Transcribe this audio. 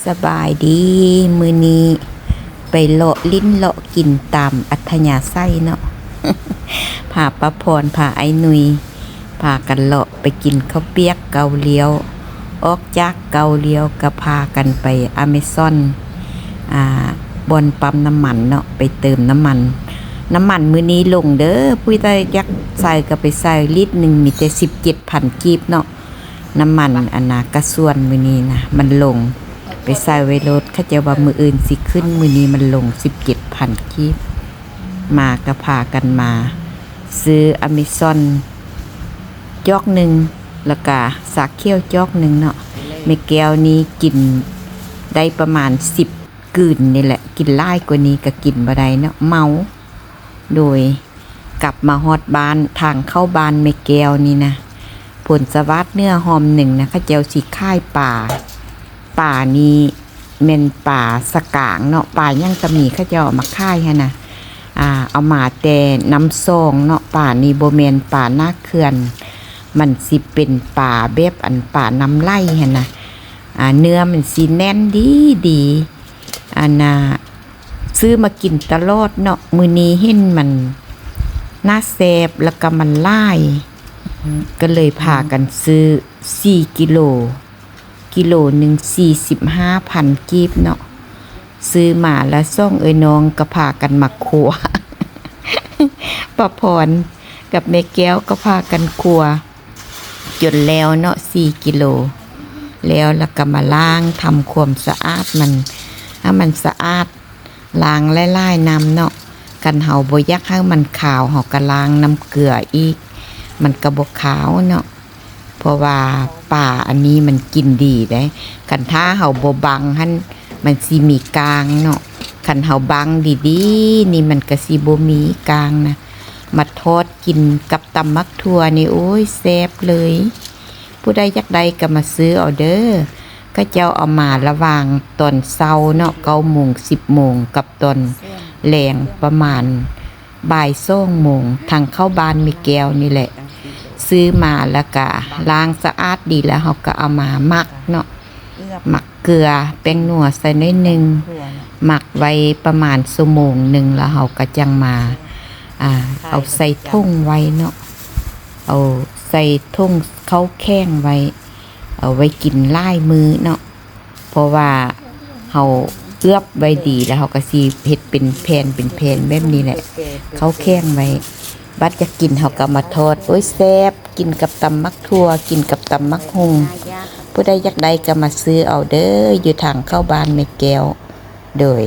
ສະບາຍດີ ມື້ນີ້ໄປເລາະຫຼິ້ນເລາະກິນຕາມອັດທະຍາໄສເນາະ ພາປ້າພອນ ພາອ້າຍໜຸ່ຍ ພາກັນເລາະໄປກິນເຂົ້າປຽກເກົ້າລ້ຽວ ອອກຈາກເກົ້າລ້ຽວກໍພາກັນໄປອາເມຊອນ ອ່າ ບ່ອນປ້ຳນ້ຳມັນເນາະ ໄປເຕີມນ້ຳມັນ ນ້ຳມັນມື້ນີ້ລົງເດີ້ ຜູ້ໃດຢາກໃສ່ກໍໄປໃສ່ ລິດໜຶ່ງມີແຕ່ສິບເຈັດພັນກີບເນາະ ນ້ຳມັນອັນນາກະຊວນມື້ນີ້ນະ ມັນລົງ ໄປໃສ່ໄວ້ໂລດ ເຂົາເຈົ້າວ່າມື້ອື່ນຊິຂຶ້ນ ມື້ນີ້ມັນລົງສິບເຈັດພັນກີບ ມາກໍພາກັນມາຊື້ອາເມຊອນຈອກໜຶ່ງ ແລ້ວກະຊາຂຽວຈອກໜຶ່ງເນາະ ແມ່ແກ້ວນີ້ກິນໄດ້ປະມານສິບກືນນີ້ແຫຼະ ກິນຫຼາຍກວ່ານີ້ກໍກິນບໍ່ໄດ້ເນາະ ເມົາ ໂດຍ ກັບມາຮອດບ້ານ ທາງເຂົ້າບ້ານແມ່ແກ້ວນີ້ນະ ຜົນສະຫວາດເໜືອຫ້ອມໜຶ່ງນະ ເຂົາເຈົ້າຊິຂາຍປາ ປານີ້ແມ່ນປາສະກາງເນາະ ປາຫຍັງກໍມີ ເຂົາເຈົ້າເອົາມາຂາຍຫັ້ນນະ ອ່າ ເອົາມາແຕ່ນ້ຳຊອງເນາະ ປານີ້ບໍ່ແມ່ນປາໜ້າເຂື່ອນ ມັນຊິເປັນປາແບບອັນປານ້ຳໄຫຼຫັ້ນນະ ອ່າ ເນື້ອມັນຊິແໜ້ນດີໆ ອັນນາ ຊື້ມາກິນຕະຫຼອດເນາະ ມື້ນີ້ເຫັນມັນໜ້າແຊບ ແລ້ວກໍມັນຫຼາຍ ກໍເລີຍພາກັນຊື້ສີ່ກິໂລ ກິໂລໜຶ່ງສີ່ສິບຫ້າພັນກີບເນາະ ຊື້ມາແລ້ວສອງເອື້ອຍນ້ອງກໍພາກັນມາຄົວ ປ້າພອນກັບແມ່ແກ້ວກໍພາກັນຄົວ ຈົນແລ້ວເນາະ ສີ່ກິໂລ ແລ້ວ ແລ້ວກໍມາລ້າງ ທຳຄວາມສະອາດມັນ ໃຫ້ມັນສະອາດ ລ້າງຫຼາຍໆນ້ຳເນາະ ຄັນເຮົາບໍ່ຢາກໃຫ້ມັນຄາວ ເຮົາກໍລ້າງນ້ຳເກືອອີກ ມັນກໍບໍ່ຄາວເນາະ ເພາະວ່າປາອັນນີ້ມັນກິນດີເດ້ ຄັນຖ້າເຮົາບໍ່ບັງຫັ້ນ ມັນຊິມີກ້າງເນາະ ຄັນເຮົາບັງດີໆນີ້ ມັນກໍຊິບໍ່ມີກ້າງນະ ມາທອດ ກິນກັບຕຳໝາກຖົ່ວນີ້ ໂອ້ຍ ແຊບເລີຍ ຜູ້ໃດຢາກໄດ້ກໍມາຊື້ເອົາເດີ້ ເຂົາເຈົ້າເອົາມາລະຫວ່າງຕອນເຊົ້າເນາະ ເກົ້າໂມງ ສິບໂມງ ກັບຕອນແລງປະມານບ່າຍສອງໂມງ ທາງເຂົ້າບ້ານແມ່ແກ້ວນີ້ແຫຼະ ຊື້ມາແລ້ວກະລ້າງສະອາດດີ ແລ້ວເຮົາກໍເອົາມາໝັກເນາະ ໝັກ ເກືອ ແປ້ງນົວໃສ່ໜ້ອຍໜຶ່ງ ໝັກໄວ້ປະມານຊົ່ວໂມງໜຶ່ງ ແລ້ວເຮົາກໍຈັ່ງມາ ອ່າ ເອົາໃສ່ຖົງໄວ້ເນາະ ເອົາໃສ່ຖົງເຂົ້າແຂງໄວ້ ເອົາໄວ້ກິນຫຼາຍມື້ເນາະ ເພາະວ່າເຮົາເອືອບໄວ້ດີ ແລ້ວເຮົາກໍຊິເຮັດເປັນແຜ່ນ ເປັນແຜ່ນແບບນີ້ແຫຼະ ເຂົ້າແຂງໄວ້ ບັດຢາກກິນເຮົາກໍເອົາມາທອດ ໂອ້ຍ ແຊບ ກິນກັບຕຳໝາກຖົ່ວ ກິນກັບຕຳໝາກຫຸ່ງ ຜູ້ໃດຢາກໄດ້ກໍມາຊື້ເອົາເດີ້ ຢູ່ທາງເຂົ້າບ້ານແມ່ແກ້ວ ໂດຍ